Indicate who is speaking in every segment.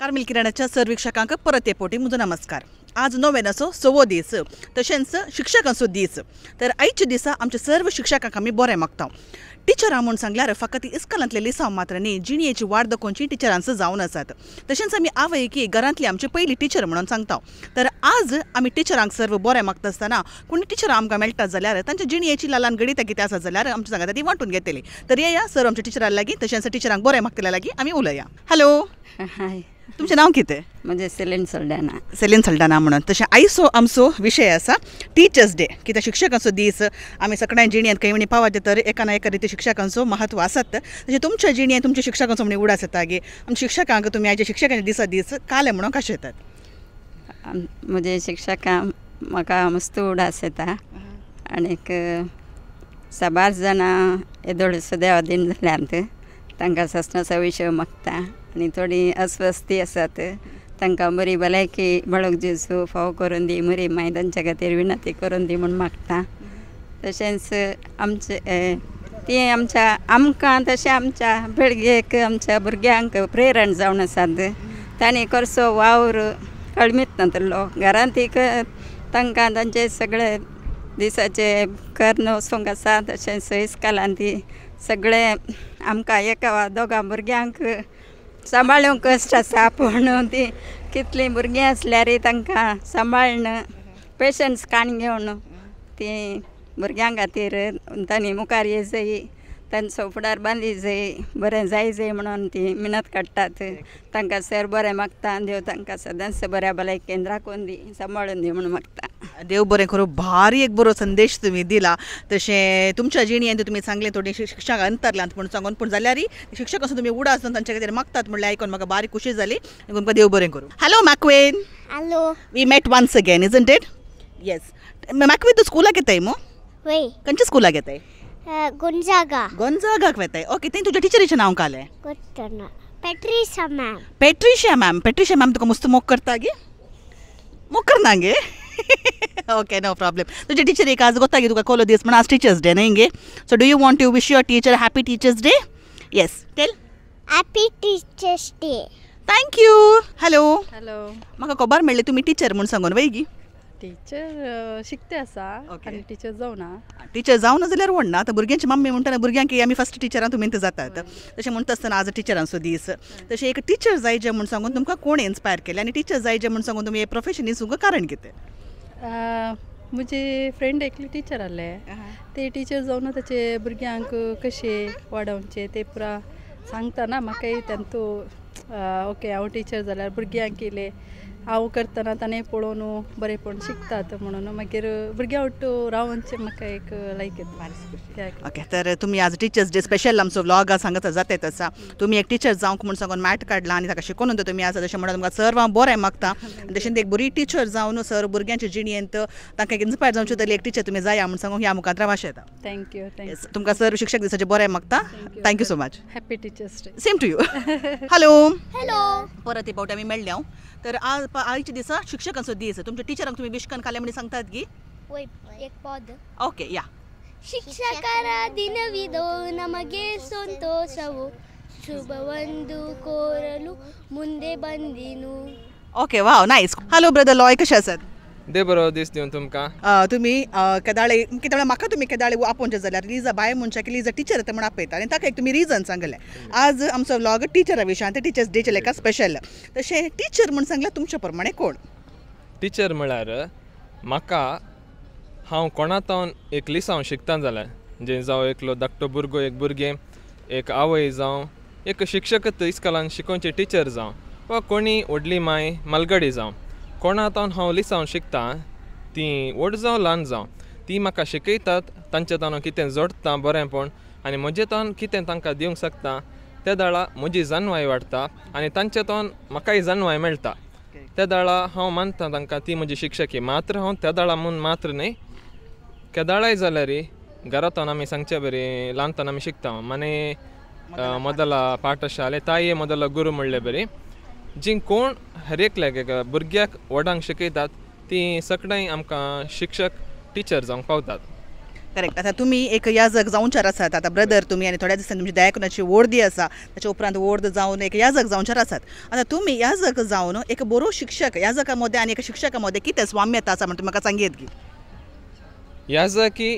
Speaker 1: Carmel किराणाच्या सर्व वीक्षकांक परत एक फावटी म्हजो नमस्कार। आज नोव्हेंनाचो 6वो दीस तशेंच शिक्षकांचो दीस। तर आयच्या दिसा आमच्या सर्व शिक्षकांक आमी बरें मागता। टिचरां म्हूण सांगल्यार फकत इस्कॉलांतले लिसांव मात्र न्ही, जिणेची वाड दाखोवची टिचरांचो जावन आसात। तशेंच आमी आवय की घरांतली आमची पयली टिचर म्हणून सांगता। तर आज आमी टिचरांक सर्व बरें मागता आसतना कोणी टिचरां आमकां मेळटा जाल्यार तांच्या जिणेची लालान गणितां कितें आसा जाल्यार आमच्या सांगाता ती वांटून घेतली। तर येया सर्व आमच्या टिचरां लागीं तशेंच टिचरांक बरें मागतल्या लागीं आमी उलया। हॅलो,
Speaker 2: हाय,
Speaker 1: तुमचें नांव कितें?
Speaker 2: म्हजें सेलीन सल्डाना।
Speaker 1: सेलीन सल्डाना म्हणून। तशें आयचो आमचो विशय आसा टिचर्स डे, कित्याक शिक्षकांचो दीस। आमी सगळ्या जिणेंत खंय म्हणी पावत तर एका ना एका रिती शिक्षकांचो महत्व आसत। तशें तुमच्या जिणेंत तुमच्या शिक्षकांचो म्हणी उडास येता गे, आमच्या शिक्षकांक तुमी आयच्या शिक्षकांच्या दिसा दीस काले म्हणून कशें येतात?
Speaker 2: म्हजे शिक्षकां म्हाका मस्त उडास येता आनीक साबार जाणां येदोळसो देवा दीन जाल्यांत तांकां सासणाचो विशय मागता आनी थोडी अस्वस्थी आसात तांकां बरी भलायकी बाळक जेजू फाव करून दी, बरी माय तांच्या खातीर विनंती करून दी म्हूण मागता। तशेंच आमचे ती आमच्या आमकां तशें आमच्या पिळगेक आमच्या भुरग्यांक प्रेरण जावन आसात। तांणी करचो वावर कळमीत नातलो घरांत एक तांकां तांचे सगळे दिसाचे कर्ण वचूंक आसा। तशेंच इस्कॉलांत ती सगळे आमकां एका वा दोगां भुरग्यांक सांबाळूंक कश्ट आसा, पूण ती कितलीं भुरगीं आसल्यारय तांकां सांबाळून पेशन्स काण घेवन ती भुरग्यां खातीर तांणी मुखार ये जाय, तांचो फुडार बांदी जाय, बरें जाय जाय म्हणून ती मेहनत काडटात। तांकां सर बरें मागता, देव तांकां सदांच बऱ्या भलायकेन राखून दी, सांबाळून दी म्हणून मागता।
Speaker 1: देव बरें करूं। भारी एक बरो संदेश तुमी दिला। तशें तुमच्या जिणेंत तुमी सांगलें थोडी शिक्षक अंतरल्यांत म्हूण सांगून, पूण जाल्यार शिक्षक असो तुमी उडास तांच्या खातीर मागतात म्हणल्यार आयकून म्हाका बारीक खुशी जाली। तुमकां देव बरें करूं। Hello Macquin.
Speaker 3: Hello.
Speaker 1: We met once again, isn't it? Yes. Macquin, तूं स्कुलाक येताय मो?
Speaker 3: वय.
Speaker 1: खंयच्या स्कुलाक येताय?
Speaker 3: गोंजागा.
Speaker 1: गोंजागाक वेताय। ओके, थंय तुज्या टिचरीचें नांव कालें?
Speaker 3: गोतना. Patricia ma'am.
Speaker 1: Patricia ma'am. Patricia ma'am तुका मस्त मोग करता गे? मोग करना गे? Okay, no problem. तुझ्या टिचर एक आज गोता गे तुका कोलो दीस म्हण आज टिचर्स डे न्ही गे? So do you want to wish your teacher happy teachers day? Yes, tell.
Speaker 3: Happy teachers day.
Speaker 1: Thank you. Hello.
Speaker 4: Hello.
Speaker 1: म्हाका खबर मेळ्ळी तुमी टिचर म्हूण सांगून वय गी?
Speaker 4: टिचर शिकते आसा आनी टिचर जावना।
Speaker 1: टिचर जावना जाल्यार व्हडना। आतां भुरग्यांची मम्मी म्हणटा भुरग्यांक आमी फर्स्ट टिचरां तुमी जातात तशें म्हणटा आसतना आज टिचरांचो दीस। तशें एक टिचर जाय जे म्हूण सांगून तुमकां कोण इन्स्पायर केलें आनी टिचर जाय जे म्हूण सांगून तुमी हें प्रोफेशन निवडूंक कारण कितें?
Speaker 4: म्हजी फ्रेंड एकली टिचर आहले, ते टिचर जावन ताचे भुरग्यांक कशें वाडोवचें ते पुरा सांगता ना म्हाकाय तांतू ओके हांव टिचर जाल्यार भुरग्यांक येयलें हांव करतना ताणें पळोवन बरेंपण शिकतात म्हणून मागीर भुरग्यां वट्टू रावनचें म्हाका एक लायक येता।
Speaker 1: ओके, तर तुमी आज टिचर्स डे स्पेशल आमचो व्लॉग सांगत जाता आसा। तुमी एक टिचर जावंक म्हूण सांगून मॅट काडला आनी ताका शिकोवन तुमी आसा तशें म्हणून तुमकां सर्व बरें मागता। तशेंच एक बरी टिचर जावन सर भुरग्यांच्या जिणेंत तांकां इन्स्पायर जावचें तरी एक टिचर तुमी जाया म्हूण सांगून ह्या मुखार वाश येता।
Speaker 4: Thank you. Thank you.
Speaker 1: तुमकां सर्व शिक्षक दिसाचें बरें मागता। Thank you so much.
Speaker 4: Happy teachers day.
Speaker 1: Same to you. Hello.
Speaker 3: Hello.
Speaker 1: परत एक फावटी आमी मेळ्ळे हांव। तर आज आयच्या दिसा शिक्षकांचो दीस। तुमच्या टिचरांक तुमी विश करून काले म्हणी सांगतात गी?
Speaker 3: वय, एक पद.
Speaker 1: ओके, या.
Speaker 3: ಶಿಕ್ಷಕರ ದಿನವಿದೋ ನಮಗೆ ಸಂತೋಷವು, ಶುಭವಂದು ಕೋರಲು ಮುಂದೆ ಬಂದಿನು.
Speaker 1: Okay, wow, nice. Hello brother Loy, कशें आसात?
Speaker 5: देव बरो दीस दिवन तुमकां.
Speaker 1: तुमी केदाळे कित्याक म्हाका तुमी केदाळे आपोवचें जाल्यार लिजा बाय म्हणच्या की लिजा टिचर येता म्हूण आपयता आनी ताका एक तुमी रिजन सांगलें। आज आमचो व्लॉग टिचरा विशयान, टिचर्स डेचें लेखा स्पेशल। तशें टिचर म्हूण सांगल्यार तुमचे प्रमाणे कोण?
Speaker 5: टिचर म्हळ्यार म्हाका हांव कोणातावन एक लिसांव शिकता जाल्यार म्हणजे जावं एकलो धाकटो भुरगो, एक भुरगें, एक आवय जावं, एक शिक्षकच इस्कॉलान शिकोवचे टिचर जावं वा कोणी व्हडली माय मालगडी जावं, कोणातावन हांव लिसांव शिकता ती व्हड जावं ल्हान जावं ती म्हाका शिकयतात। तांचे तावन हांव कितें जोडटा बरेंपण आनी म्हजे तावन कितें तांकां दिवंक शकता त्या दाळा म्हजी जानवाय वाडटा आनी तांचे तावन म्हाकाय जानवाय मेळटा। त्या दाळा हांव मानता तांकां ती म्हजी शिक्षकी। मात्र हांव त्या दाळा म्हूण मात्र न्हय, केदाळाय जाल्यार घरांत आमी सांगचे बरी ल्हानतान आमी शिकता मने ಮೊದಲ ಪಾಠಶಾಲೆ ತಾಯಿಯೇ ಮೊದಲ ಗುರು म्हणले बरी जी कोण हर एकल्याक भुरग्याक व्हडांक शिकयतात ती सगळीं आमकां शिक्षक टिचर जावंक पावतात।
Speaker 1: करेक्ट. आतां तुमी एक याजक जावंचार आसात, आतां ब्रदर तुमी, आनी थोड्या दिसांनी तुमची दयाकोनाची वर्दी आसा, ताच्या उपरांत वर्द जावन एक याजक जावंचार आसात. आतां तुमी याजक जावन एक बरो शिक्षक, याजका मदें आनी एका शिक्षका मदें कितें स्वाम्यता आसा म्हण तुमी म्हाका सांगयेत गी?
Speaker 5: याजकी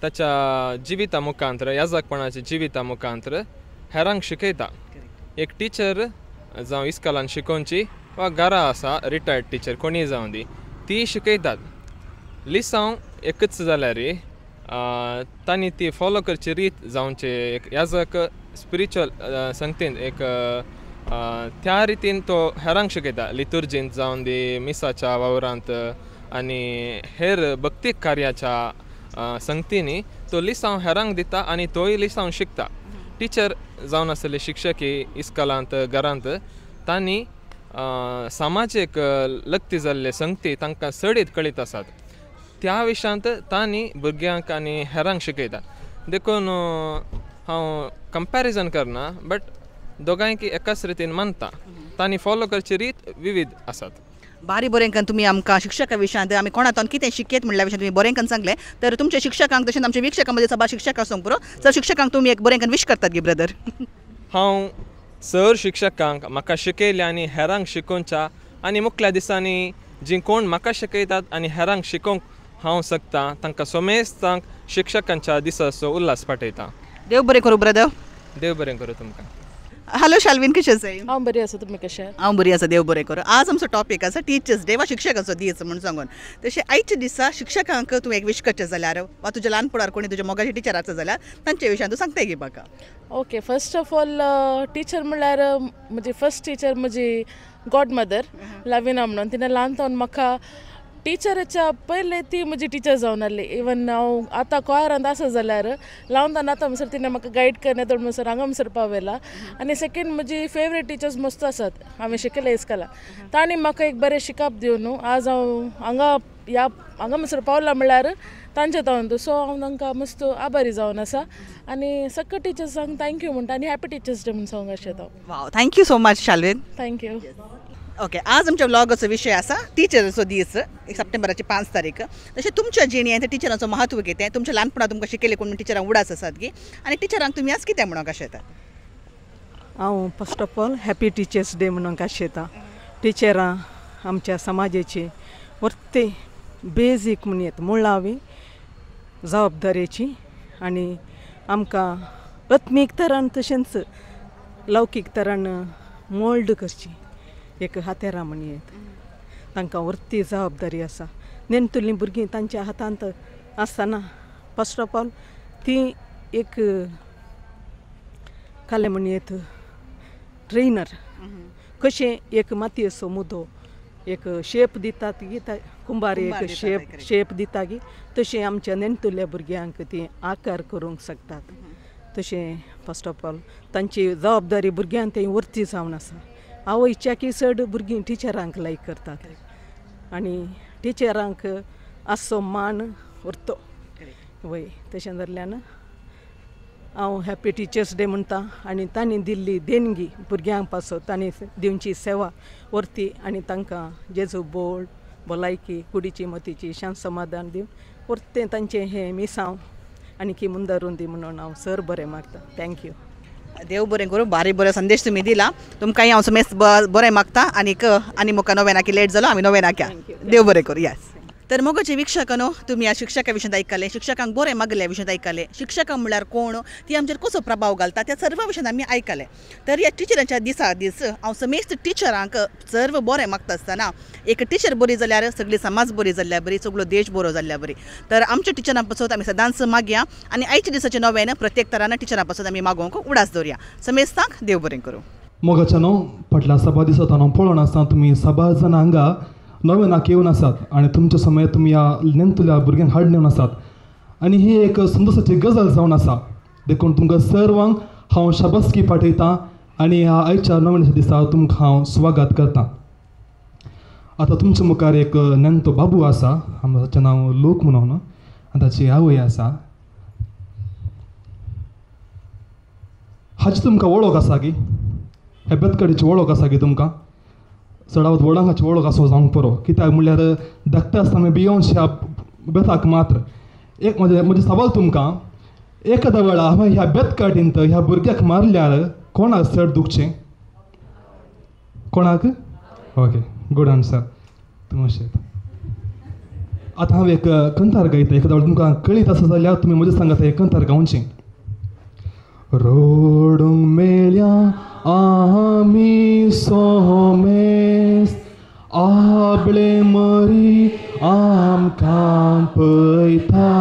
Speaker 5: ताच्या जिविता मुखांतर, याजकपणाच्या जिविता मुखांतर हेरांक शिकयता. एक टिचर जावं इस्कॉलान शिकोवची वा घरा आसा रिटायर्ड टिचर कोणीय जावं दी, ती शिकयतात. लिसांव एकच जाल्यार तांणी ती फॉलो करची रीत जावचे एक याजक स्पिरिच्युअल संगतीन एक त्या रितीन तो हेरांक शिकयता. लितुर्जींत जावन दी, मिसाच्या वावरांत आनी हेर भक्तीक कार्याच्या संगतींनी तो लिसांव हेरांक दिता आनी तोय लिसांव शिकता. टिचर जावन आसले शिक्षकी इस्कॉलांत घरांत तांणी समाजीक लग्ती जाल्ले संगती तांकां चडीत कळीत आसात, त्या विशयांत तांणी भुरग्यांक आनी हेरांक शिकयता. देखून हांव कंपॅरिजन करना, बट दोगांयकी एकाच रितीन मानता, तांणी फॉलो करची रीत विविध आसात.
Speaker 1: बारी बरें तुमी आमकां शिक्षका विशयांत आमी कोणातून कितें शिकयत म्हणल्या विशयांत तुमी बरें सांगलें. तर तुमच्या शिक्षकांक तशेंच आमच्या वीक्षकां मदीं सभा शिक्षक आसूंक पुरो, सर शिक्षकांक तुमी एक बरें विश करतात गी ब्रदर?
Speaker 5: हांव सर शिक्षकांक म्हाका शिकयलें आनी हेरांक शिकोवच्या आनी मुखल्या दिसांनी जीं कोण म्हाका शिकयतात आनी हेरांक शिकोवंक हांव शकता तांकां समेस्तांक शिक्षकांच्या दिसाचो उल्हास पाठयता.
Speaker 1: देव बरें करूं ब्रदर.
Speaker 5: देव बरें करूं तुमकां.
Speaker 1: हॅलो शाल्वीन, कशें आसा?
Speaker 6: हांव बरी आसा, तुमी कशें?
Speaker 1: हांव बरी आसा, देव बरें करूं. आज आमचो टॉपीक आसा टिचर्स डे वा शिक्षकांचो दीस म्हूण सांगून. तशें आयच्या दिसा शिक्षकांक तूं एक विश करचें जाल्यार वा तुज्या ल्हानपणार कोणी तुज्या मोगाचे टिचर आसा जाल्यार तांचे विशयान तूं सांगता गी म्हाका?
Speaker 6: Okay, first of all teacher म्हणल्यार म्हजी फर्स्ट टिचर म्हजी गॉड मदर लाविना म्हणून. तिणें ल्हान जावन म्हाका टिचराच्या पयले ती म्हजी टिचर जावन आहली. इवन हांव आतां कॉयरांत आसा जाल्यार ल्हान जावन आतां म्हणसर तिणें म्हाका गायड करना थोड म्हणसर हांगा म्हणसर पावयला. आनी सेकेंड म्हजी फेवरेट टिचर्स मस्त आसात, हांवें शिकयलें इस्कॉलान, तांणी म्हाका एक बरें शिकप दिवन न्हू आज हांव हांगा ह्या हांगा म्हणसर पावला म्हणल्यार तांचे तावन. सो हांव तांकां मस्त आभारी जावन आसा आनी सगळ्या टिचर्सांक thank you म्हणटा आनी हॅपी टिचर्स डे म्हूण सांगूंक आशेता हांव.
Speaker 1: Wow, thank you so much Shalvin.
Speaker 6: Thank you.
Speaker 1: Okay, आज आमच्या व्लॉगाचो विशय आसा टिचराचो दीस, सप्टेंबराची 5 तारीख. तशें तुमच्या जिणेंत टिचरांचो महत्व कितें, तुमच्या ल्हानपणांत तुमकां शिकयलें कोण टिचरांक उडास आसात गी, आनी टिचरांक तुमी आज कितें म्हणूंक आशेता?
Speaker 7: हांव first of all happy teachers day म्हणूंक आशेता. टिचरां आमच्या समाजाची वर्ते बेजीक म्हणयेत मुळावी जबाबदारेची आनी आमकां आत्मीक तरान तशेंच लौकीक तरान मोल्ड करची एक हातेरां म्हणयेत. तांकां वर्ती जबाबदारी आसा. नेणटुलीं भुरगीं तांच्या हातांत आसतना फर्स्ट ऑफ ऑल ती एक कालें म्हणयेत ट्रेनर कशें एक मातयेचो मुदो एक शेप दितात गी, कुंभार एक शेप शेप दिता गी, तशें आमच्या नेणटुल्या भुरग्यांक ती आकार करूंक शकतात. तशें फर्स्ट ऑफ ऑल तांची जबाबदारी भुरग्यांक ती वर्ती जावन आसा. आवयच्याकी चड भुरगीं टिचरांक लायक करतात आनी टिचरांक आसचो मान उरतो वय. तशें जाल्ल्यान हांव हॅपी टिचर्स डे म्हणटा आनी तांणी दिल्ली देणगी भुरग्यांक पासत तांणी दिवची सेवा वर्ती आनी तांकां जेजू बोळ भलायकी कुडीची मतीची शांत समाधान दिवन वर्तें तांचें हें मिसांव आनी की मुंदारून दी म्हणून हांव सर बरें मागता. Thank you.
Speaker 1: देव बरें करूं. बारी बरो संदेश तुमी दिला. तुमकांय हांव समेस्त बरें मागता आनीक आनी मुखार नोवेनाकी लेट जालो, आमी नोवेनाक्या. देव बरें करूं. येस. तर मोगाचे वीक्षकांनो, तुमी ह्या शिक्षका विशयांत आयकलें, शिक्षकांक बरें मागल्या विशयांत आयकलें, शिक्षकां म्हणल्यार कोण, ती आमचेर कसो प्रभाव घालता त्या सर्व विशयांत आमी आयकलें. तर ह्या टिचरांच्या दिसा दीस हांव समेस्त टिचरांक सर्व बरें मागता आसतना एक टिचर बरी जाल्यार सगळी समाज बरी जाल्ल्या बरी, सगळो देश बरो जाल्ल्या बरी. तर आमच्या टिचरां पासत आमी सदांच मागया आनी आयच्या दिसाचें नव्यान प्रत्येक तरान टिचरां पासत आमी मागोवंक उडास दवरया. समेस्तांक देव बरें करूं.
Speaker 8: मोगाच्या न्हू फाटल्या सभा दिसा हांव पळोवन आसतना तुमी सभा जाणां हांगा नव्यानाक येवन आसात आनी तुमच्या समय तुमी ह्या नेमतल्या भुरग्यांक हाडून येवन आसात आनी ही एक संतोशाची गजाल जावन आसा. देखून तुमकां सर्वांक हांव शाबासकी पाठयतां आनी ह्या आयच्या नव्याच्या दिसा तुमकां हांव स्वागत करतां. आतां तुमच्या मुखार एक नेमतो बाबू आसा, ताचें नांव लोक म्हणून आनी ताची आवय आसा. हाची तुमकां वळख आसा की ह्या बेतकडीची वळख आसा की तुमकां चडावत व्हडांक हाची वळख आसो जावंक पुरो, कित्याक म्हणल्यार धाकटे आसतना आमी भियोन ह्या बेताक मात्र एक म्हजें सवाल तुमकां, एखाद्या वेळा हांवें ह्या बेतकाटींत ह्या भुरग्याक मारल्यार कोणाक चड दुखचें? कोणाक? ओके, गूड आन्सर तुमशें. आतां हांव एक कंतार गायता, एखाद्या वेळार तुमकां कळीत आसा जाल्यार तुमी म्हजें सांगात हें कंतार गावचें. रोडूंक मेळ्या आमी सोमेस, आबळे मरी आमकां पळयता,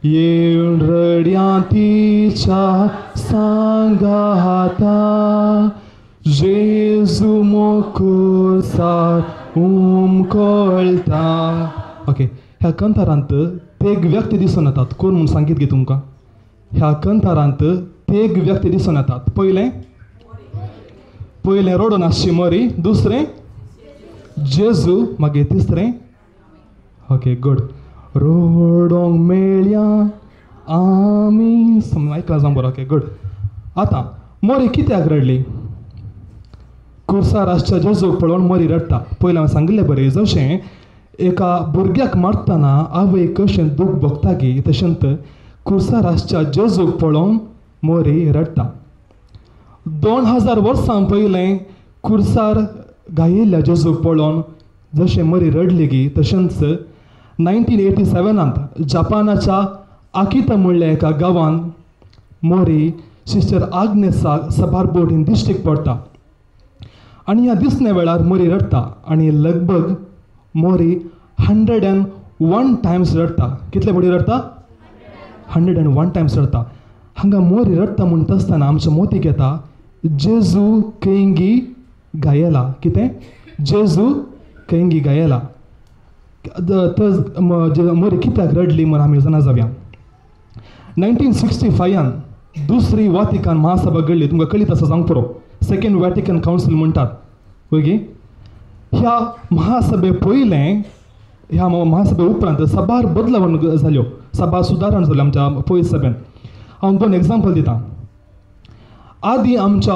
Speaker 8: येवन रड्यां तिच्या सांगाता, जेजू मोकुर्सार उमकळटा. ओके, ह्या कंतारांत तेग व्यक्ती दिसून येतात. कोण म्हूण सांगीत गे तुमकां? ह्या कंतारांत तेग व्यक्ती दिसून येतात. पयलें पयलें रोडून आसची मरी, दुसरें जेजू, मागीर तिसरें. Okay good. रोडोंक मेळ्या आमी आयकलां जावं बरो. Okay good. आतां मोरी कित्याक रडली? कुर्सार आसच्या जेजूक पळोवन मोरी रडटा. पयलें हांवें सांगिल्लें बरें, जशें एका भुरग्याक मारतना आवय कशें दूख भोगता गी, तशेंच कुर्सार आसच्या जेजूक पळोवन मोरी रडटा. 2000 वर्सां पयलें कुर्सार गायिल्ल्या जेजूक पळोवन जशें मरी रडली गी, तशेंच 1987 जपानाच्या आकिता म्हणल्या एका गांवांत मोरी सिस्टर आग्नेसाक सबार बोटीन दिश्टीक पडटा आनी ह्या दिसण्या वेळार मोरी रडटा आनी लगभग मोरी 101 टायम्स रडटा. कितले बोटी रडटा? 101 टायम्स रडटा. हांगा मोरी रडटा म्हणटा आसतना आमच्या मोतीक येता जेजू खंयगी गायला. कितें? जेजू खंयगी गायला. मोरी कित्याक रडली म्हूण आमी जाणा जावया. 1965 दुसरी वातिकान महासभा घडली. तुमकां कळीत आसा जावंक पुरो, सेकेंड वॅटिकन कावन्सील म्हणटात वगी. ह्या महासभे पयलें, ह्या महासभे उपरांत साबार बदलावण जाल्यो, साबार सुदारण जाल्यो आमच्या पयस सभेन. हांव 2 एग्जाम्पल दिता. आदी आमच्या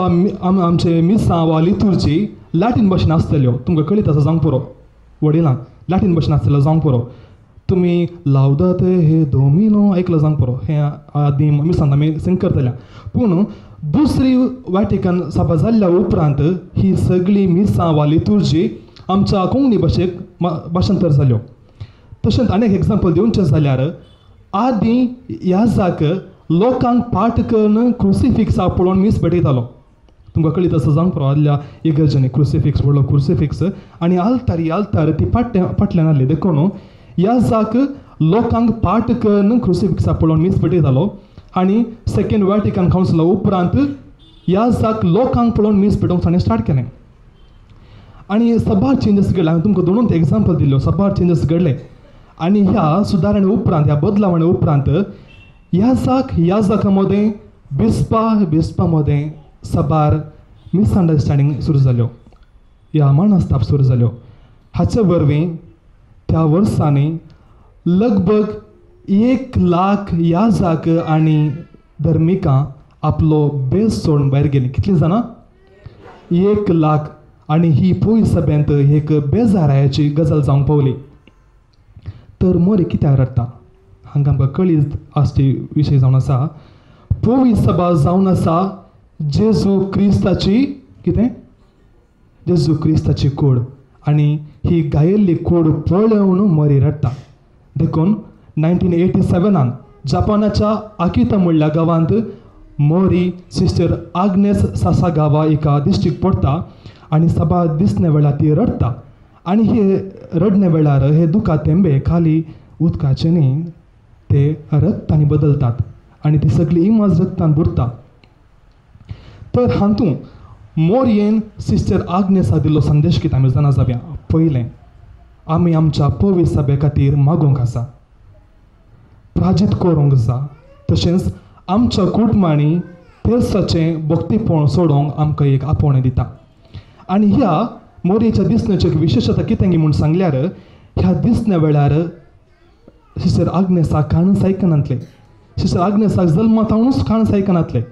Speaker 8: आमचे मिसां वा लितुर्जी लॅटीन भाशेन आसतल्यो. तुमकां कळीत आसा जावंक पुरो, वडिलांक लॅटीन भाशेन आसतल्यो जावंक पुरो. तुमी लावदात हे दोमिनो आयकलां जावंक पुरो, हें आदी मिसांत आमी सिंग करतल्या. पूण दुसरी वॅटिकन सभा जाल्ल्या उपरांत ही सगळी मिसां वा लितुर्जी आमच्या कोंकणी भाशेक भाशांतर जाल्यो. तशेंच आनी एक एग्जाम्पल दिवचें जाल्यार आदीं याजाक लोकांक पाठ करून क्रुसिफिक्सा पळोवन मीस भेटयतालो. तुमकां कळीत आसा जावंक पुरो, आदल्या इगर्जांनी क्रुसिफिक्स, व्हडलो क्रुसिफिक्स आनी आल्तार आल्तार ती फाटल्यान आहली. देखून याजाक लोकांक पाठ करून क्रुसिफिक्सा पळोवन मीस भेटयतालो आनी सेकेंड वॅटिकन कावन्सिला उपरांत याजाक लोकांक पळोवन मीस भेटोवंक ताणें स्टार्ट केलें आनी साबार चेंजीस घडले. हांवें तुमकां दोनूच एग्जाम्पल दिल्यो, साबार चेंजीस घडले आनी ह्या सुदारणे उपरांत, ह्या बदलावणे उपरांत याजाक याजाका मदें, बिस्पा बिस्पा मदें साबार मिसअंडरस्टँडींग सुरू जाल्यो, ह्या मानस्ताप सुरू जाल्यो. हाचे वरवीं त्या वर्सांनी लगभग 1 लाख याजाक आनी धर्मिकां आपलो बेस सोडून भायर गेलीं. कितलीं जाणां? 1 लाख. आनी ही पयस सभेंत एक बेजारायाची गजाल जावंक पावली. तर मोरी कित्याक रडटा? हांगा आमकां कळीत आसची विशय जावन आसा. पवी सभा जावन आसा जेजू क्रिस्ताची कितें? जेजू क्रिस्ताची कूड आनी ही गायिल्ली कूड पळोवन मोरी रडटा. देखून 1987 जपानाच्या आकिता म्हणल्या गांवांत मोरी सिस्टर आग्नेस सासागावा एका दिश्टीक पडटा आनी सभा दिसण्या वेळार ती रडटा आनी हे रडण्या वेळार हे दुखा थेंबे खाली उदकाचे न्ही, ते रक्तांनी बदलतात आनी ती सगळी इमाज रक्तान बुडटा. तर हातूंत मोरयेन सिस्टर आग्नेसा दिल्लो संदेश कितें आमी जाणा जावया. पयलें, आमी आमच्या पवित्र सभे खातीर मागूंक आसा, प्राजीत करूंक जाय. तशेंच आमच्या कुटुंबांनी तेर्साचें भक्तीपण सोडोवंक आमकां एक आपोवणें दिता. आनी ह्या मोरयेच्या दिसण्याची एक विशेशता कितें म्हूण सांगल्यार ह्या दिसण्या वेळार सिस्टर आग्नेसाक काणूच आयकनातलें. सिस्टर आग्नेसाक जल्मातावनूच काणूच आयकनातलें.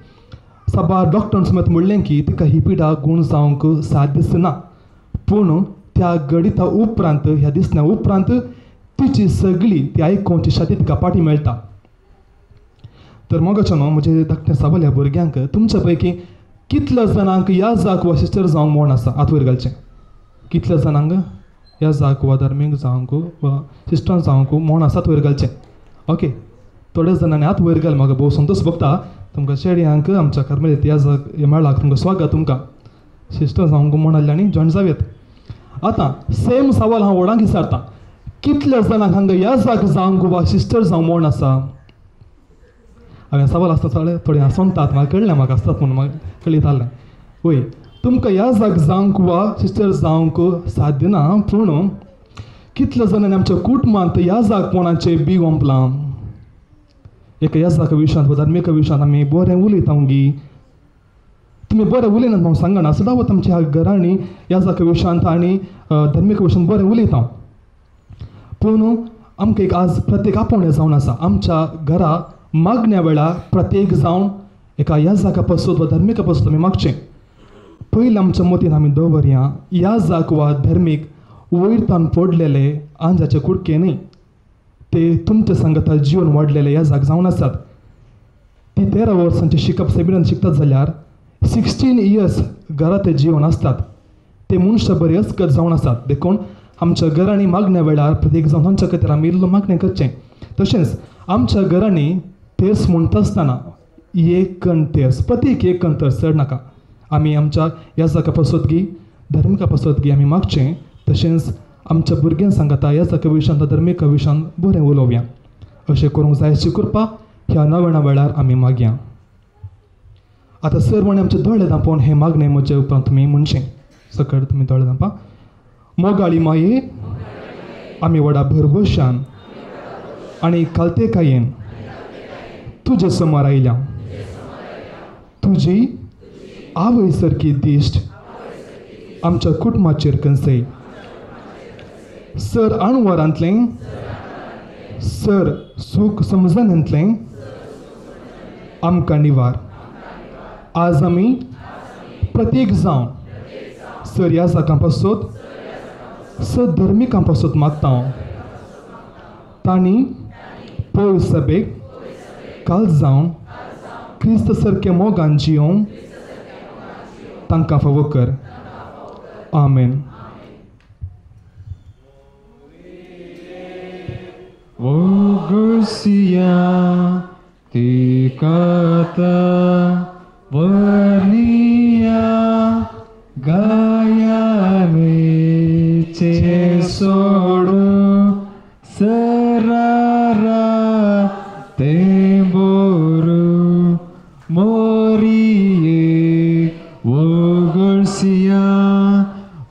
Speaker 8: साबार डॉक्टरान समेत म्हणलें की तिका ही पिडा गूण जावंक साथ दिसना. पूण त्या घडिता उपरांत, ह्या दिसण्या उपरांत तिची सगळी ती आयकोवची शाती तिका पाटी मेळटा. तर मोगाचो न्हू म्हजे धाकट्या साबाल्या भुरग्यांक तुमच्या पैकी कितल्या जाणांक ह्या जाक वा सिस्टर जावंक म्हण आसा हात वयर घालचें. कितल्या जाणांक ह्या जाक वा धार्मीक जावंक वा सिस्टर जावंक म्हण आसा हात वयर घालचें. ओके, थोड्या जाणांनी हात वयर घाल, म्हाका भोव संतोश भोगता. तुमकां चेड्यांक आमच्या कार्मेलीत ह्या जाक ह्या मेळाक तुमकां स्वागत. तुमकां सिस्टर जावंक म्हण आसल्यानी जॉयन जावयेत. आतां सेम सवाल हांव व्हडांक विचारता, कितल्या जाणांक हांगा ह्या जाक जावंक वा सिस्टर जावंक म्हण आसा? हांवें सवाल आसता थोडे थोडे हांसोनतात, म्हाका कळ्ळें म्हाका आसतात म्हूण म्हाका कळीत जालें. वय, तुमकां ह्या जाक जावंक वा सिस्टर जावंक साध्य ना, पूण कितल्या जाणांनी आमच्या कुटुंबांत ह्या जाकपणाचें बी ओंपलां? एका ह्या जाका विशयांत वा धार्मीक विशयांत आमी बरें उलयता गी? तुमी बरें उलयनात म्हणून सांगना, सदांच आमच्या घरांनी ह्या जाका विशयांत आनी धार्मीक विशयांत बरें उलयता, पूण आमकां एक आज प्रत्येक आपोवणें जावन आसा. आमच्या घरा मागण्या वेळार प्रत्येक जावन एका ह्या जाका पासून वा धार्मिका पासून आमी मागचें. पयलीं आमच्या मतीन आमी दवरया, ह्या जाक वा धर्मीक वयर तान पडलेले आंजाचे कुडके न्ही, ते तुमच्या सांगता जिवन वाडलेले ह्या जाक जावन आसात. ती 13 वर्सांचे शिकप सेमिनारान शिकतात जाल्यार 16 इयर्स घरा ते जिवन आसतात, ते मनशां बरे अस्कत जावन आसात. देखून आमच्या घरांनी मागण्या वेळार प्रत्येक जावन तांच्या खातीर आमी इल्लो मागणें करचें. तशेंच आमच्या घरांनी तेर्स म्हणटा आसतना एक कण तेर्स, प्रत्येक एक कण तेर्स चड नाका, आमी आमच्या ह्या जाका पासत गी धर्मिका पासत गी आमी मागचें. तशेंच आमच्या भुरग्यां सांगता ह्या जाका विशयांत धर्मीक विशयांत बरें उलोवया. अशें करूंक जाय अशी कृपा ह्या नव्या वेळार आमी मागया. आतां सर्वांनी आमचे दोळे धांपोवन हें मागणें म्हजे उपरांत तुमी म्हणचें. सकयल तुमी दोळे धांपा. मोगाळी माये, आमी व्हडा भरभोशान आनी कालतेकायेन तुजे समोर आयल्या. तुजी आवय सारकी दिश्ट आमच्या कुटुंबाचेर कंसय. सर अणवरांतलें, सर सूख समजणांतलें आमकां निवार. आज आमी प्रत्येक जावन सर ह्या जाकां पासत सर धर्मिकां पासत मागता. तांणी पळय सभेक काल जावन क्रिस्त सारके मोगान जियोवंक तांकां फावो कर. आमेन.
Speaker 9: वोगसिया तिकाता वर्निया गायाने चे सोडू सरारा ते बोरू मोरिये वोगसिया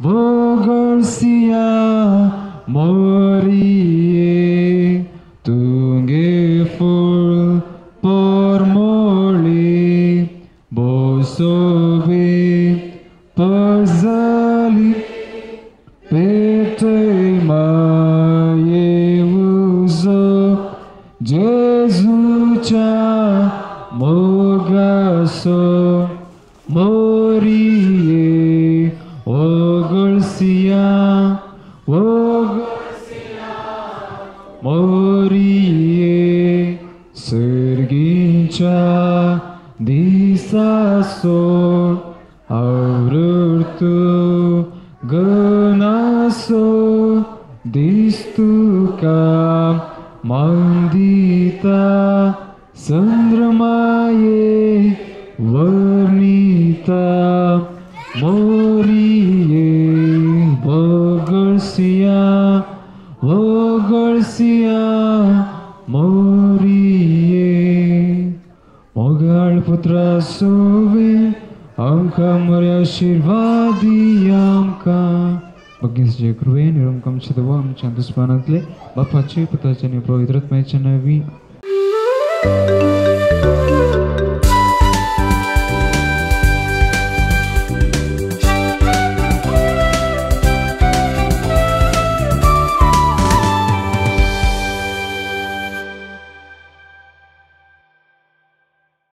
Speaker 9: वोगसिया मोरिये तुंगे फूल पोरमोळी बोसोबे पजली पेटे माये उजो जेजूच्या मोगासो मोरिये ओगळसिया ओगळसिया मोरिये सर्गीच्या दिसासो आवृतू गणासो दिस्तुका मांदिता चंद्रमाये वर्णिता मोरिये वगळसिया वगळसिया मोरिये मोगाळ पुत्रा सोवे आमकां मोरे आशिर्वादी आमकां भगिनीचे कृपेन निरंकमचे देवा आमच्या दुस्मानांतले बापाचे पुताचे आनी पवित्र आत्म्याच्या नांवी.